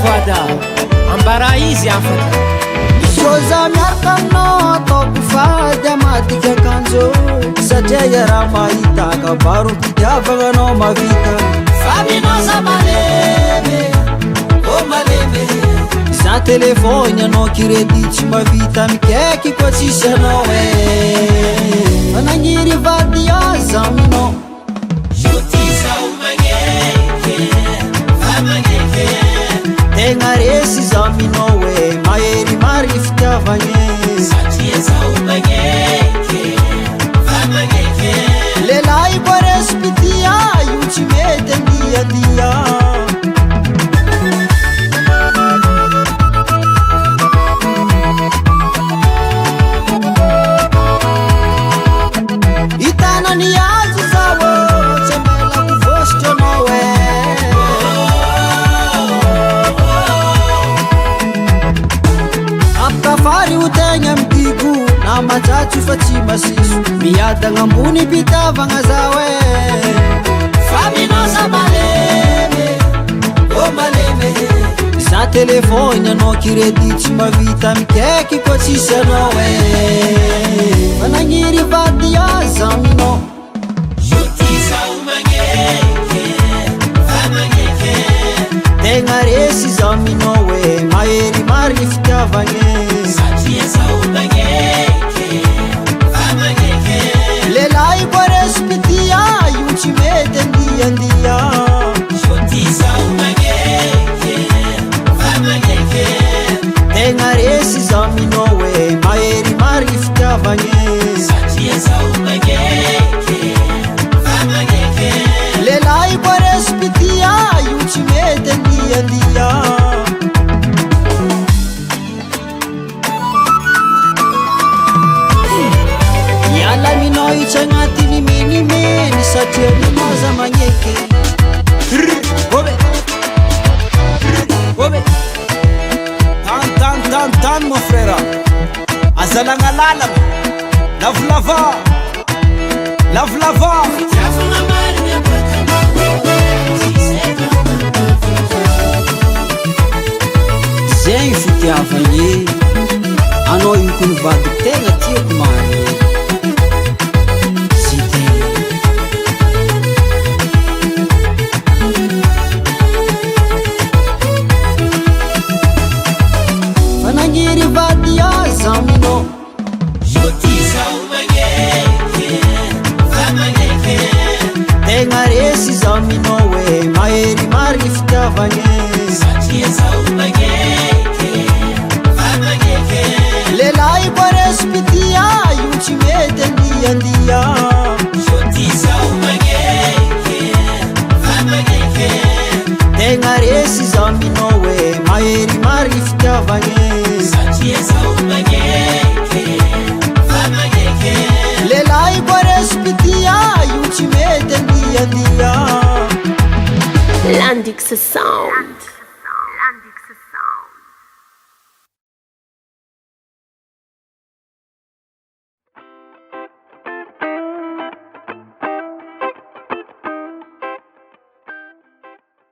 Voada, ambara izy afaka. Soza miaraka aminao ataoko fady amadika akanjo satria iaraha mahita kabarom-pitiavagna anao mahavita. Fa minao za malemy, oh malemy. Za telefony anao kiredy tsy mahavita mikaiky koa tsisy anao e. Fa nagniry vady aza aminao. Tegna resy za aminao e, mahery marigny fitiavagna e. Satria zaho magneke, fa magneke. Lehilahy koa resy pitia, io tsy mety andiandia. Hitana ny azo zaho, tsy amelako vositra anao e. Ampitafary ho tegna midigo, na matsatso fa tsy masiso. Miadagna ambony mpitavagna zaho e. Fa minao malemy, oh malemy. Za telefony anao kiredy tsy mahavita mikaiky koa tsisy anao e. Fa nagniry vady aza aminao. Io ty zaho magneke, fa magneke. Tegna resy za aminao e, mahery marigny fitiavagna e. Satria zaho magneke, fa magneke. Lehilahy koa resy pitia, io tsy mety andiandia. Io ty zaho magneke, fa magneke. Tegna resy za aminao e, mahery marigny fitiavagna e. Satria zaho magneke, fa magneke. Lehilahy koa resy pitia, io tsy mety andiandia. Miala aminao io tsy agnatiny menimeny satria minao za magneke. Obe. Obe. Tan tan tan tan mon frère. Azalagna lalagna. Lavolava. Lavolava. Fitiavagna marigny abakanao, tsisy Zegny fitiavagna e, anao io ko nivadiko tegna tiako marigny. Zidane. Fa nagniry vady aza aminao. Io ty zaho magneke, fa magneke. Tegna resy za aminao e, mahery marigny fitiavagna e. Satria zaho magneke, fa magneke. Lehilahy koa resy pitia, io tsy mety andiandia. Io ty zaho magneke, fa magneke. Tegna resy za aminao e, mahery marigny fitiavagna e. Satria zaho magneke, fa magneke. Lehilahy koa resy pitia, io tsy mety andiandia. Landix Sound.